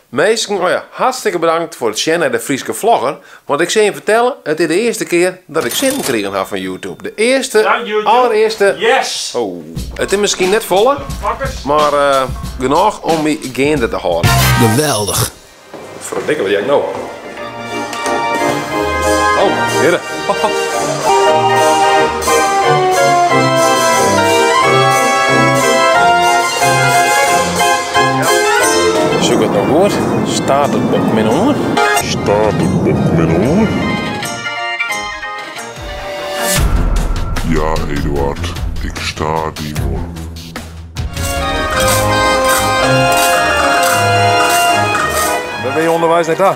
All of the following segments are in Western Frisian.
Minsken, oh ja, hartstikke bedankt foar it sjen nei de Fryske vlogger. Want ik sil jim fertelle, it is de earste kear dat ik sinten krigen ha fan YouTube. De earste, Dank YouTube. allerearste. Yes! Oh. It is miskien net folle, mar genôch om my geande te hâlden. Geweldich. Verdikke, wat hear ik no? Oh, hjirre. Sjoch ik it no goed? Staat it bok min oan? Staat it bok min oan? Ja, Eduard, ik sta dy oan. Wêr binne je ûnderweis nei ta?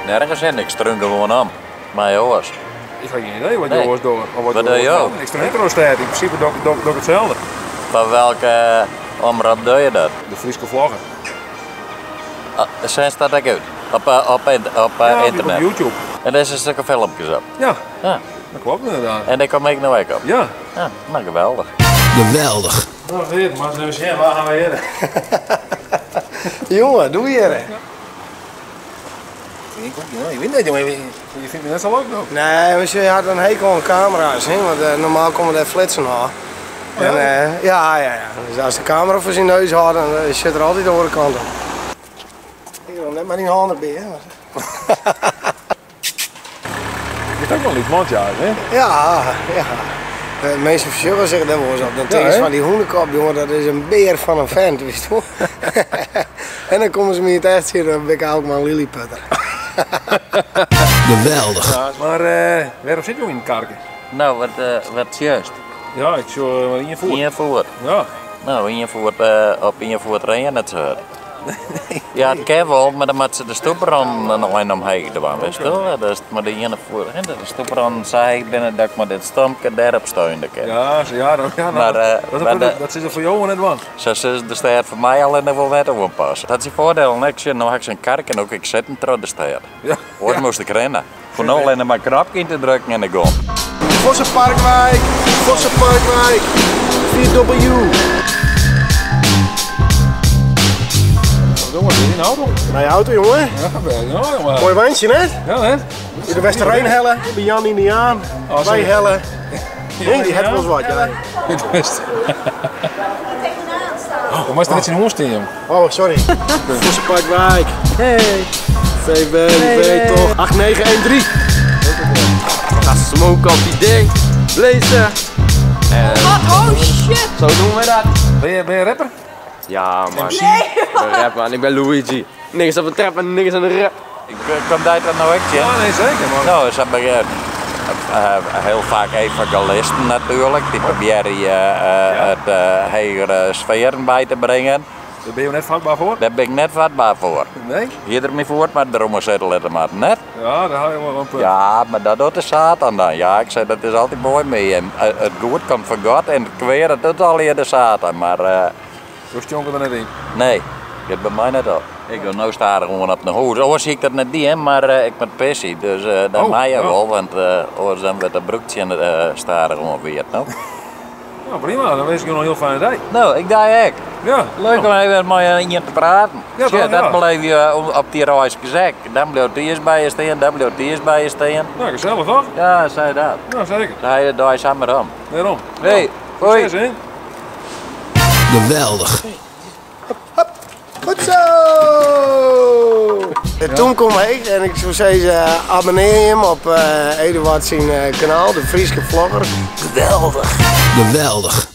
Nergens hin, ik strún gewoan om. Mei oars. Ik ha gjin idee wat jo oars dogge. Of wat Wat doe jo? Ik strún ek troch de stêd. Yn prinsipe doch ik itselde. Foar welke omrop doe je dat? De Fryske Vlogger. Sendst dat ek út? Op ynternet? Op YouTube. En dêr sitte sokke filmkes op? Ja, dat kloppet ynderdaad. En dêr kom ik no ek op? Ja. Ja, no geweldich. Geweldich. No Geert, moatst even sjen, wa ha we hjir? Jonge, doe hjir. Je wit net, jonge, je fynt my net sa leuk no. Nee, mar sjoch, je hat in hekel oan kamera's, hè, want normaal komme dêr flitsen ôf. En, ja, ja, ja. Dus as de kamera foar syn neus hâldt, dan sjocht er altyd de oare kant op. Ik wil net mei dyn hân derby, hè. Is dat ook nog niet mand, ja, hè? Ja, ja. De minsken fersjogge sich dêr wolris op. Dan tinke se fan dy hûnekop, jonge, dat is in bear fan in fent, witst wol. En dan komme se my yn it echt sjen, dan bin ik eigentlik mar in lilliputter. Geweldich. Mar wêrom sit jo yn it karke? No, wat sjochst? Ja, ik sjoch mar ien foet. Ien foet. Ja. No, ien foet, op ien foet rinne net sa hurd. Ja, it kin wol, mar dan moatte se de stoeprânen in ein omheech dwaan, witst wol. Dat is mei de iene foet, hè, dat de stoeprânen sa heech binne dat ik mei dit stompke dêrop steune kin. Ja, ja, dat, ja, Mar, dat, mar de, dat sille se foar jo net dwaan. Sa sille se de stêd foar my allinnich wol net oanpasse. Dat is syn foardiel. Ik sjoch, no ha ik sa'n karke en ook ik sitten troch de stêd. Ja. Oars moast ik rinne. Foar no allinnich mar in knopke yn te drukken en ik gong. Vosseparkwijk, Vosseparkwijk, 4W. Wat is in auto? Nije auto, jonge. Ja, ja, jonge. Moai weintsje, net? Ja, hè? Yn de Westereen helle, by Jan Indiaan. Oh, Wy helle. Nee, dy hat wolris wat, ja. Dit wist. Oh, moatst der net tsjinoan stean, jong. Oh, sorry. Vosseparkwijk. Hey. VW, V toch. 8913. Ga smoken op die ding. Blazen. En Wat? Oh shit! Zo doen we dat. Ben je rapper? Ja man. Ik ben rapper man, ik ben Luigi. Niks op de trap en niks aan de rap. Ik kom daar dan nou ook, ja? Ja, nee, zeker man. Nou, ze hebben heel vaak evangelisten natuurlijk. Die proberen je het hegere sferen bij te brengen. Daar ben je net vatbaar voor? Daar ben ik net vatbaar voor. Nee? Hier er me voor, maar daarom zitten letter maar net. Ja, daar hou je wel een punt. Ja, maar dat doet de Satan dan. Ja, ik zei dat is altijd mooi mee. En het goed komt van God en het kweer, dat doet al de Satan. Maar, Zo stonk er net in? Nee, dat bij mij net op. Ik wil nou staan gewoon op de hoed. Oors zie ik dat net niet, hè, maar ik moet pissen. Dus dat Oh, mag je ja. wel, want oors dan wordt de broekje staan gewoon weer. No? Nou, prima, dan wens ik je nog een heel fijne dag. Nou, ik dacht ook. Ja. Leuk om even met je te praten. Ja, Tja, toch, ja. dat blijf je op die reis gezegd. Dan blijft die eens bij je staan, dan blijft die eens bij je staan. Nou, gezellig toch? Ja, zei dat. Ja, zeker. Dan je daar samen om. Daarom. Hey, Nou, hoi. Succes, hè? Geweldig. Hop, hop. Goed zo! En toen kom ik en ik zou zeggen, abonneer je hem op Eduard zijn kanaal, de Fryske Vlogger. Geweldig! Geweldig!